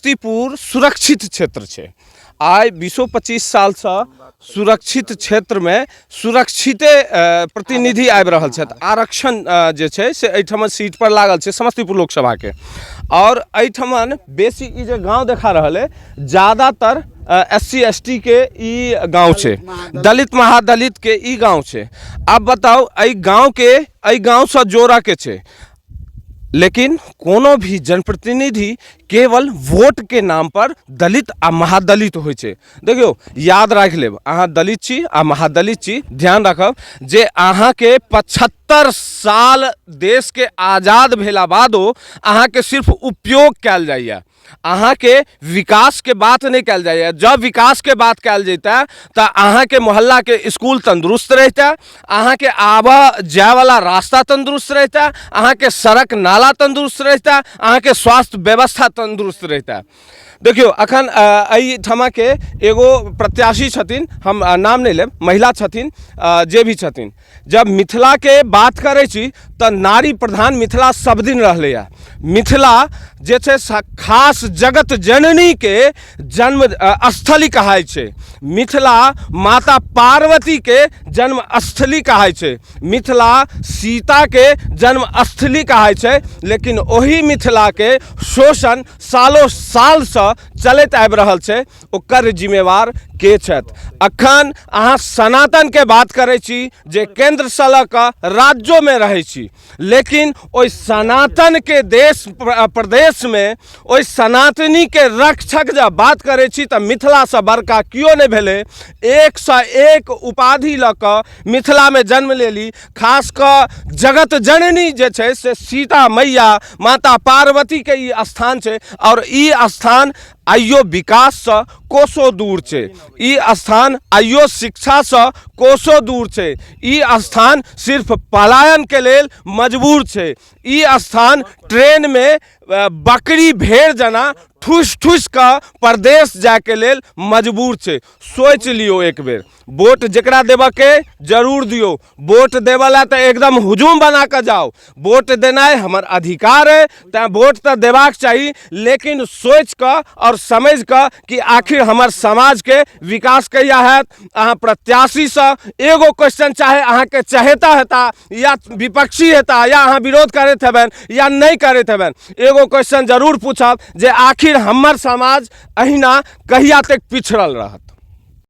समस्तीपुर सुरक्षित क्षेत्र छै। आइ 20-25 सालसँ सुरक्षित क्षेत्रमे सुरक्षिते प्रतिनिधि आबि रहल छथि। आरक्षण जे छै से एहिठाम सीट पर लागल छै समस्तीपुर लोकसभाके, आओर एहिठमन बेसी ई जे गाँव देखा रहल अइ ज्यादातर एस सी एस टी के ई गाँव छै, दलित महादलित के ई गाँव छै। आब बताउ एहि गाँवके एहि गाँवसँ जोड़ऽके छै, लेकिन कोनो भी जनप्रतिनिधि केवल वोटके नाम पर दलित आ महादलित होइ छै। देखियौ, याद राखि लेब, अहाँ दलित छी आ महादलित छी, ध्यान राखब जे अहाँके 75 साल देशके आजाद भेला बादो अहाँके सिर्फ उपयोग कयल जाइए, अहाँके विकासके बात नहि कयल जाइए। जब विकासके बात कयल जैतै तऽ अहाँके मोहल्लाके इसकुल तन्दुरुस्त रहितै, अहाँके आबऽ जायवला रास्ता तन्दुरुस्त रहितै, अहाँके सड़क नाला तन्दुरुस्त रहितै, अहाँके स्वास्थ्य व्यवस्था तन्दुरुस्त रहितै। देखियौ, अखन एहिठमाके एगो प्रत्याशी छथिन, हम नाम नहि लेब, महिला छथिन, जे भी छथिन। जब मिथिलाके बात करै छी तऽ नारी प्रधान मिथिला सब दिन रहलैए। मिथिला जे छै खास जगत जननीके जन्म स्थली कहाइ छै, मिथिला माता पार्वतीके जन्म स्थली कहाइ छै, मिथिला सीताके जन्म स्थली कहाइ छै, लेकिन ओही मिथिलाके शोषण सालो सालसँ चलैत आबि रहल छै। ओकर जिम्मेवार के छथि? अखन अहाँ सनातनके बात करै छी जे केन्द्रसँ लऽ कऽ राज्योमे रहै छी, लेकिन ओहि सनातनके देश प्रदेशमे ओहि सनातनीके रक्षक जब बात करै छी तऽ मिथिलासँ बड़का केओ नहि भेलै। एकसँ एक उपाधि लऽ कऽ मिथिलामे जन्म लेली, खास कऽ जगत जननी जे छै से सीता मैया माता पार्वतीके ई स्थान छै, आओर ई स्थान आइयो विकाससँ कोसो दूर छै, ई स्थान आइयो शिक्षासँ कोसो दूर छै, ई स्थान सिर्फ पलायनके लेल मजबूर छै, ई स्थान ट्रेनमे बकरी भेड़ जेना ठुसि ठुसि कऽ परदेश जाइके लेल मजबूर छै। सोचि लियौ एक बेर, वोट जकरा देबऽके जरूर दियौ। वोट देबऽ लए तऽ एकदम हुजूम बना कऽ जाउ। वोट देनाइ हमर अधिकार अइ, तैँ वोट तऽ देबाक चाही, लेकिन सोचि कऽ आओर समझि कऽ कि आखिर हमर समाजके विकास कहिया हैत। अहाँ प्रत्याशीसँ एगो क्वेश्चन, चाहे अहाँके चहेता हेता या विपक्षी हेता या अहाँ विरोध करैत हेबनि या नहि करैत हेबनि, एगो क्वेश्चन जरूर पूछब जे आखिर हमर समाज अहिना कहिया तक पिछड़ल रहत।